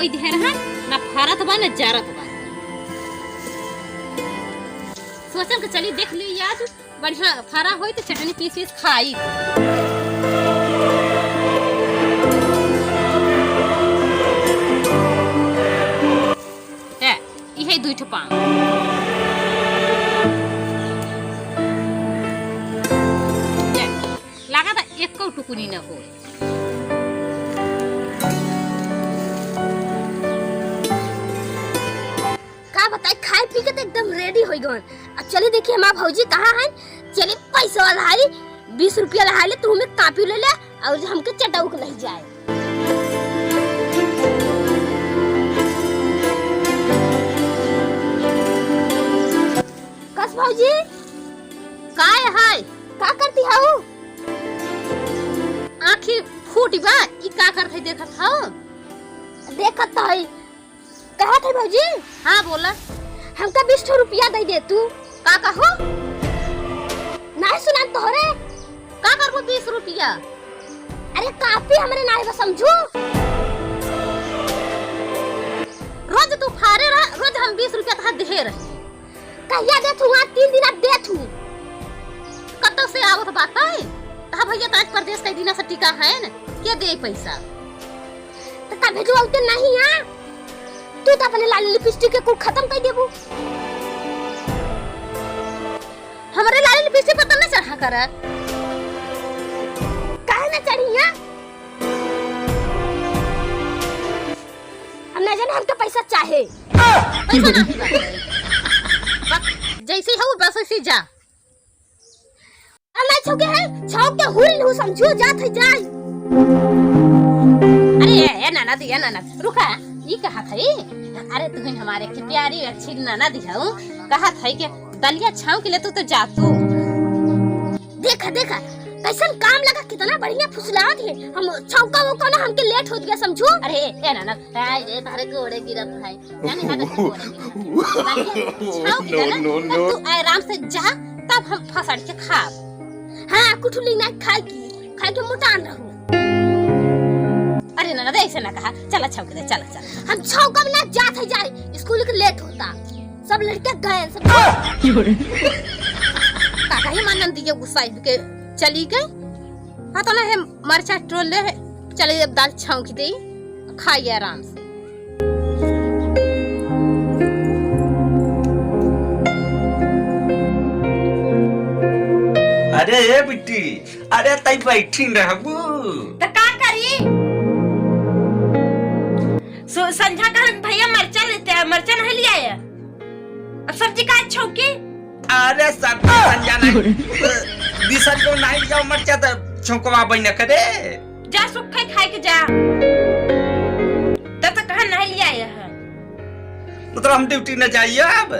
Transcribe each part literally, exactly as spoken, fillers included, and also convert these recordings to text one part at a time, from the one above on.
कोई देहर है, ना फरत बा, ना जरत बा। सोचम के चली देख ली आज, बढ़िया फरा होई तो चटनी पीस पीस खाई। ए, इहे दुई ठो पाँव। ए, लागत है एको टुकुनी न हो। का बताई, खाए पी के तो एकदम ready होइ गन। अब चली देखी हमार भौजी कहाँ है, चली पैसा वाला है, बीस रुपया लहाई ले, तू हमें कापी ले ले और हमके चटउक नहीं जाए। कस भौजी, काय है? का करती हऊ? आँखी फूटी बा, ई का करत है देखत हऊ? देखत है। कहत है भौजी। हाँ, बोला। हमका बीस ठो रुपया दे दे तू। का कहो? नहीं सुना तोहरे। का करबो बीस रुपया? अरे कापी हमरे नाई बा समझू। रोज तू फारे रहा, रोज हम बीस रुपया तहा देहे रही। कहिया देत हूँ? आज तीन दिन अब देत हूँ। कतौ से आवत बात है? तहा भैया तो आज परदेस कई दिना से टिका है न, के दे पैसा? त का भेजवाउते नहीं आ? तू त अपने लाली लिपस्टिक के कुल खतम कर देबू। हमरे लाली लिपस्टिक पर त न चढ़ा कर। काहे न चढ़ी आ? अब न जाने हमके पैसा चाहे। पैसा ना होगा। जैसे हो बस वैसे जा। अल्लाह छौके है, छौक के हुल हु समझू जात है जाई। अरे ए, ए ननद, ए ननद, रुका, ई कहत है, अरे तुहिन हमारे के प्यारी अच्छी ननद हऊ, कहत है कि दलिया छौंक ले तू तो जा तू। देखा, देखा, कैसन काम लगा, कितना बढ़िया फुसलात है। हम छौका वो कौन हमके लेट होत गया समझू। अरे ए ननद, आय रे, तारे गोड़े गिरत है। जाने का तो बोले नहीं। ताकि छाव की ना, no, no, no। तब तू आराम से जा, तब हम फसड़ के खाब। हाँ, कुछ ली ना खाए की, खाए के मोटान रहू। अरे ना, ना, ऐसे ना कहा। चला छाव के दे, चला, चला। हम छाव कब ना जात है जाए, स्कूल के लेट होता। सब लड़के गए, सब। काका ही मानन दिए गुस्सा के चली गई। हाँ, तो ना है मरचा टोल ले है। चले अब दाल छौंक दे, खाइए आराम से। अरे ए बिट्टी, अरे तई बैठी रहबू? त का करी? सो-, संझा कहन भैया मरचा लेते हैं, मरचा नहीं लिया है। अब सब्जी का छौकी? अरे सब्जी संझा नहीं। बिसर को नहीं जाओ मरचा त छौंकवा बई न करे। जा सुक्खे खाए के जा। तब तक कहाँ नहीं लिया है? मतलब हम ड्यूटी न जाइए अब?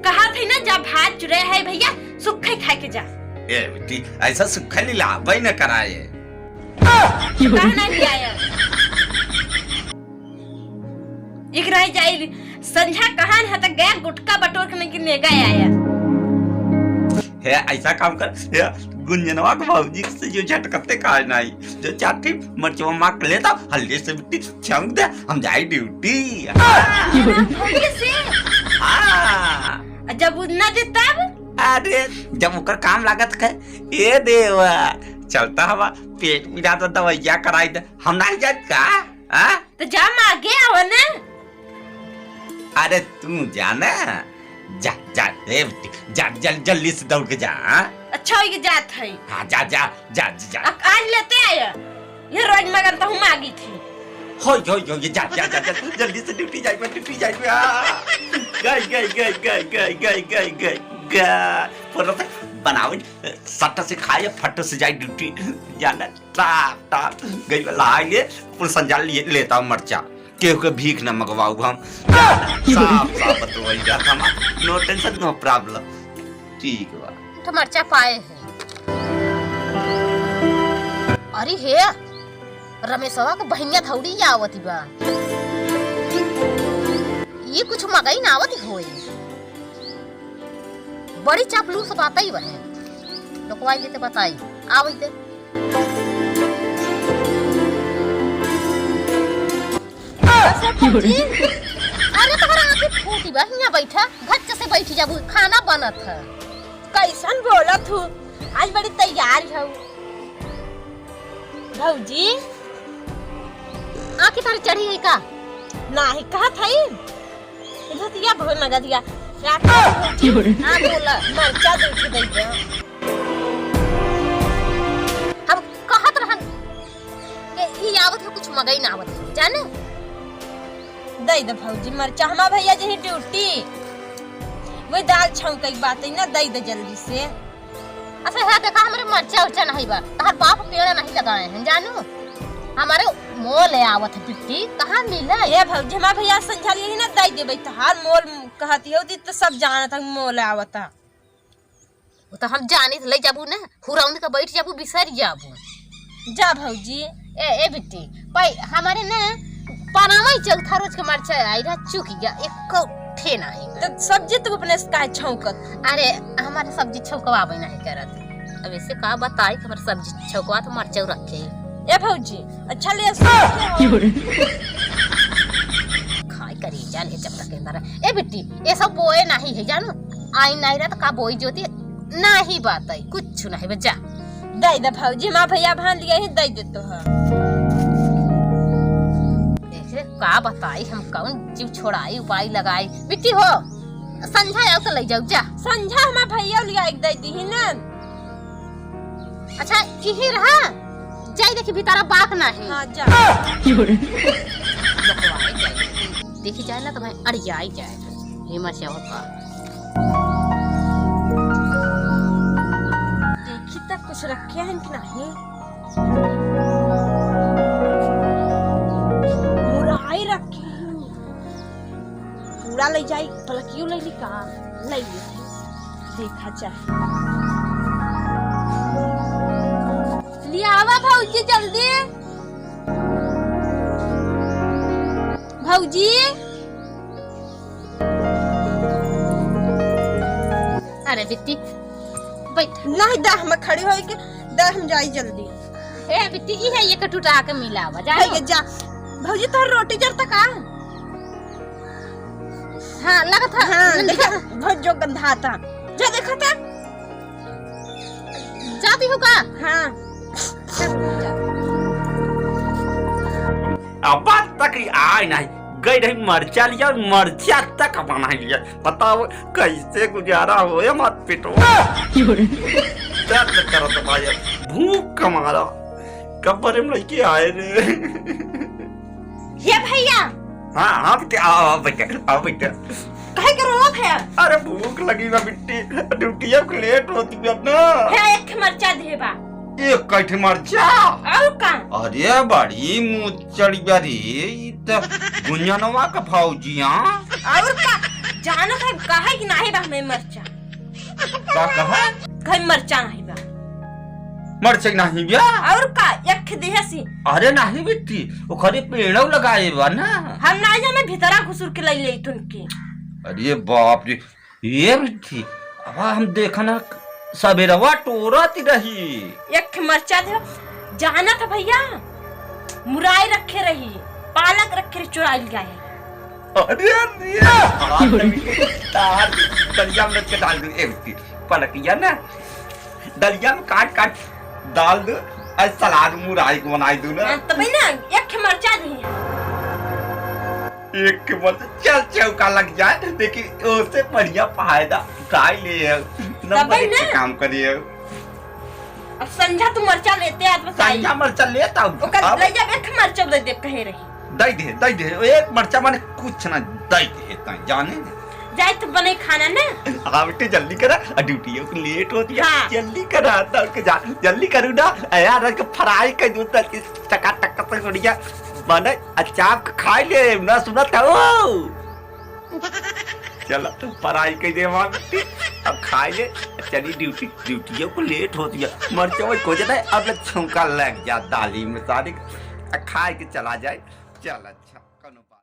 कहा थी ना जा भात चुरे है भैया, सुक्खे खाए के जा। ए बेटी, ऐसा सुक्खा लीला बई न कराए। कहाँ नहीं लिया है? एक रह जाई, संझा कहान है त गया गुटका बटोर के नहीं नेगा आया। हे, ऐसा काम कर, हे, गुंजनवा के भौजी से जो झटकते काज नहीं, जो चार ठी मरचवा मार के लेता, हल्दी से बिट्टी छौंक दे, हम जाई ड्यूटी। भौजी से? हाँ। जब उ ना दे तब? अरे, जब ओकर काम लागत है, ए देवा, चलता हवा, पेट पीड़ा तो दवाइया कराई दे, हम नहीं जात का? हाँ? तो जा मागे आवा ना। अरे तू जा ना, जा, जा, ए, जा, जल-, जल्दी से दौड़ के जा, हाँ? अच्छा, होई के जात है। हाँ, जा, जा, जा, जा। अक-, आज लेते आया। ये रोज मगन तो हम मागी थी। होई, होई, होई, जा, जा, जा, जा, जल्दी से ड्यूटी जाई, ड्यूटी जाई, हाँ। गई, गई, गई। पूरा से बनावे, सट से खाए, फट से जाई ड्यूटी। जाना, टाप, टाप, गई वाला आइए, पूरा संजाल लिए, लेता हूँ मरचा। केहू के भीख न मगवाऊ हम। साफ, साफ बतवाई जात हम। No tension, no problem। ठीक बा। तो मरचा पाए है। अरे हे, रमेशवा के बहिनिया धौड़ी आवती बा। ये कुछ मगई ना आवती होई। बड़ी चापलूस बातई बहे। लोकवाई देते बताई। आवई दे। भौजी, अरे तोहरा आँखी फूटी बा, हियाँ बैठा, घच्च से बैठी जाबू, खाना बनत है। कैसन बोलत हूँ, आज बड़ी तैयार हऊ। भौजी, आँखी तोहरी चढ़ी गई का? नाही, कहत हई। इधर दिया बहुत मगा दिया। रात को हाँ, बोला। मरचा दे के दे दे। हम कहत रहन कि ई आवत है, कुछ मगई ना आवत है, जाने? दे दे भौजी मरचा, हमार भैया जी ड्यूटी। वही दाल छौंके की बात है ना, दे दे जल्दी से। अच्छा, है देखा, हमरे मरचा उरचा नहीं बा, तहार बाप पेड़ नहीं लगाए हैं, जानू। हमारे मोल आवत है बिट्टी, कहाँ मिले? ए भौजी, हमार भैया संझा लिए ही ना, दे देबे तहार मोल कहती हो, दी तो सब जानत है मोल आवत है। वो तो हम जानी ले जाबू ना, हुरौन के बैठ जाबू, बिसर जाबू। जा भौजी। ए, ए बिट्टी, पै-, हमारे ना पनामा ही चौथा रोज के मरचा आई रहा, चुक गया, एको ठे नाही। तो सब्जी तू अपने से काहे छौंकत? अरे, हमारे सब्जी छौंकवाबे नाही करत। अब ऐसे का बताई कि हमारे सब्जी छौंकवा तो मरचा रखे। ए भौजी, अच्छा ले सो। खाई करी जान है जब तक अंदर। ए बिट्टी, ये सब बोए नाही है, जानो? आई नाही रहा तो का बोई जोती? नाही बात आई, कुछ नाही बा, जा। दे दे भौजी, हमार भैया भान लिया ही, दे दे तो है। देख रे, का बताई हम, कौन जीव छोड़ाई, उपाय लगाई। बिट्टी हो, संझा आओ तो ले जाओ, जा। संझा हमार भैया लिया एक दे दी ही ना। अच्छा, यही रहा, जाई देखी भीतरा बाक नाही। हाँ, जा। देखी जाए ना तो मैं अड़ियाई जाए। ये मरचा होता। देखी तक कुछ रखे हैं कि नहीं? मुराई रखे हैं। पूरा ले जाई, पलकियो ले ली का? ले ली। देखा चाहे। लियावा भौजी जल्दी। भौजी। अरे बिट्टी, बैठ। नहीं, दा, हम खड़ी होई के, दा, हम जाई जल्दी। ए बिट्टी, ई है, ये कटुटा के मिलावा, जाओ। भैया, जा। भौजी, तोहर रोटी जरता का? हाँ, लगत है। हाँ, देखा, बहुत जो गंधाता। जा देखा था। जाती हो का? हाँ। अब तक ही आए नहीं, गई रही मरचा लिया, मरचा तक अपना नहीं लिया। बताओ कैसे गुजारा होए हमार पेटवा। दर्द करत भाई, भूख कमारा, कब्बरे में लइके आए रे। हे भैया। हाँ, हाँ बेटा, आओ, आओ बेटा, आओ बेटा। काहे के रोवत है? अरे भूख लगी बा बिट्टी, ड्यूटिया के लेट होती बा ना। है, एक ठे मरचा दे बा। एक कई ठे मरचा? और का? अरे बड़ी मुचड़ी बा रे, ई त गुंजनवा का भौजिया। और का? जानत है काहे कि नाही बा हमें मरचा। का कहा? घर मरचा नाही बा। मरचा नाही बा? और का? एक देहसी। अरे नाही बिट्टी, ओकरे पेड़ो लगाए बा ना। हम नाही जाने भीतरा घुसुर के लई ले तुनके। अरे बाप रे, ये बिट्टी, अब हम देखा ना सबेरवा टोरत रही। एक मरचा दे, जानत है भैया, मुराई रखे रही, पालक रखे रही, चुराई लिया है। अरे, अरे, तार दलिया में के डाल दू, एक ती पलकिया ना, दलिया में काट काट डाल दू, और सलाद मुराई को बनाई दू ना। हाँ, तबे ना, एक ठे मरचा दी। एक ठे मरचा, चल चौका लग जाए, लेकिन ओसे बढ़िया फायदा उठाई ले है, नंबर तबे एक पे ना। काम करिए। अब संझा तू मरचा लेते आज बताई। संझा मरचा लेता हूँ। ओकर अब ले जा, एक मरचा दे दे कहे रही। दे दे, दे दे, एक मरचा माने कुछ ना, दे दे, तैं जाने ना। जाए तू बने खाना ना। हाँ बेटी, जल्दी करा, आ ड्यूटी को लेट होती है। हाँ। जल्दी करा, दौड़ के जा, जल्दी करू ना। आ यार, के फ्राई कर दूँ, तो चका चका से बढ़िया बने, आ चाप के खाई ले, ना सुनत हो। चला, पराई कह दे वहाँ बिट्टी, अब खाई ले, चली ड्यूटी, ड्यूटियों को लेट होती है, मरचा वही खोजे ना, अब ले छौंका लग जा दाली में सारी, आ खाए के चला जाए। चल अच्छा, कोनो बात।